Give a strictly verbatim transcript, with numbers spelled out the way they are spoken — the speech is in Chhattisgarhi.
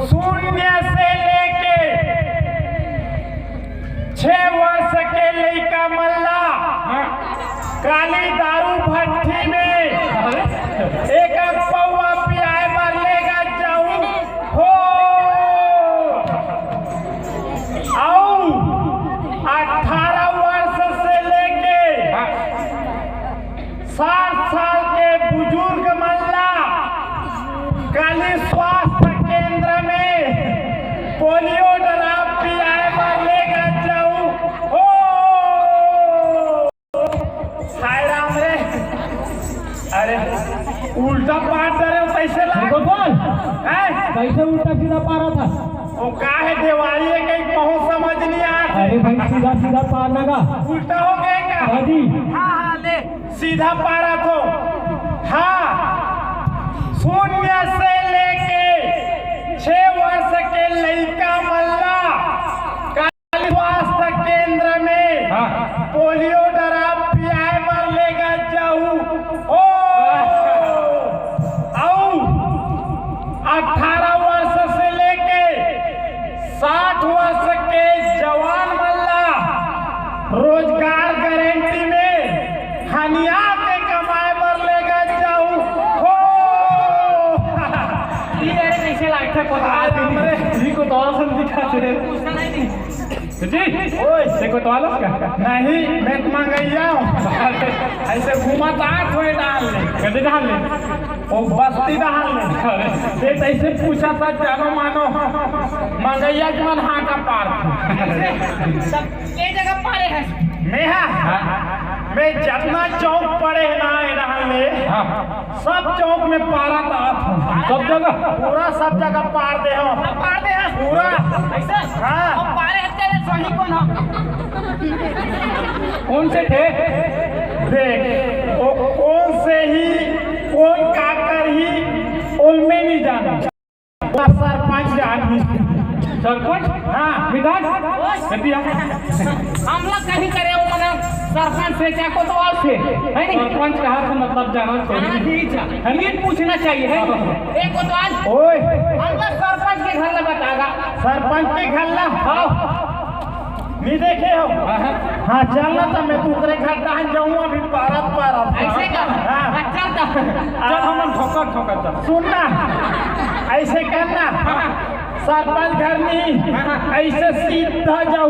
शून्य से लेके छह वर्ष के लइका मन ला काली दारू भट्ठी में एक एक पौवा पियाए बर लेगत जाहूं हो। अउ अठारह वर्ष से लेके साठ साल के बुजुर्ग मन ला काली स्वास्थ्य केंद्र में पोलियो ड्रॉप पियाए बर लेगत जाहूं हो। हाय राम रे। अरे, उल्टा पार डरे हो, कैसे लाग? रुको बोल। हैं? कैसे उल्टा सीधा पारा था? वो का है, देवारी है, कहीं बहुत समझ नहीं आता। अरे भाई, सीधा सीधा पार लगा। उल्टा हो गया क्या? हाँ जी। हाँ, हाँ, ले, सीधा पारा तो। हाँ, शून्य से लेके छह वर्ष के लइका मन ला स्वास्थ्य केंद्र में हाँ। पोलियो ड्रॉप पियाए बर लेगत जाहूं ओ। अउ अठारह वर्ष से लेके साठ वर्ष के जवान मन ला रोजगार गारंटी में हनिया के कमाए बर लेगत जाहूं हो। ये अरे कैसे लागथे कोतवाल? अरे, ये कोतवाल सन दिखाते हैं। जी, ओए। ये कोतवाल का? नहीं, मैं तो मंगैया हूँ। ऐसे घूमत आत होए डाल ले। कदे डाल ले? वो बस्ती डाल ले। अरे। ये तो ऐसे पूछा था, जानो मानो, मंगैया के मन हाँ का पार। ये जगह पारे है। मैं हाँ? हाँ। मैं जितना चौक पड़े है ना, ये डाल ले। हाँ। सब चौक में पारा तात हूँ। सब जगह? पूरा सब जगह पार दे हो। सब पार दे हो? पूरा। ऐसे? हाँ। अब पारे हत्या ले सही कौन हो? कौन से थे? देख, वो कौन से ही, कौन का कर ही, उनमें नहीं जाना। सरपंच आदमी। सरपंच? हाँ। विधान? कति आ? हम लोग कहीं करे वो मना सरपंच से क्या कोतवाल से, है नहीं? सरपंच कहाँ से मतलब जाना चाहिए? हाँ, ठीक है। हमें पूछना चाहिए, है नहीं? एक कोतवाल। ओए। हम लोग सरपंच के घर ला बतागा। सरपंच के घर ला? हाँ। नहीं देखे हो? हाँ, हाँ। हाँ, चल ना तो मैं दूसरे घर डाहन जाऊँ, अभी पारत पारत। ऐसे का? हाँ। हाँ, चल तो। चल, हम ठोकर ठोकर चल। सुन ना, ऐसे करना, हाँ। सरपंच घर नहीं, हाँ। ऐसे सीधा जाओ।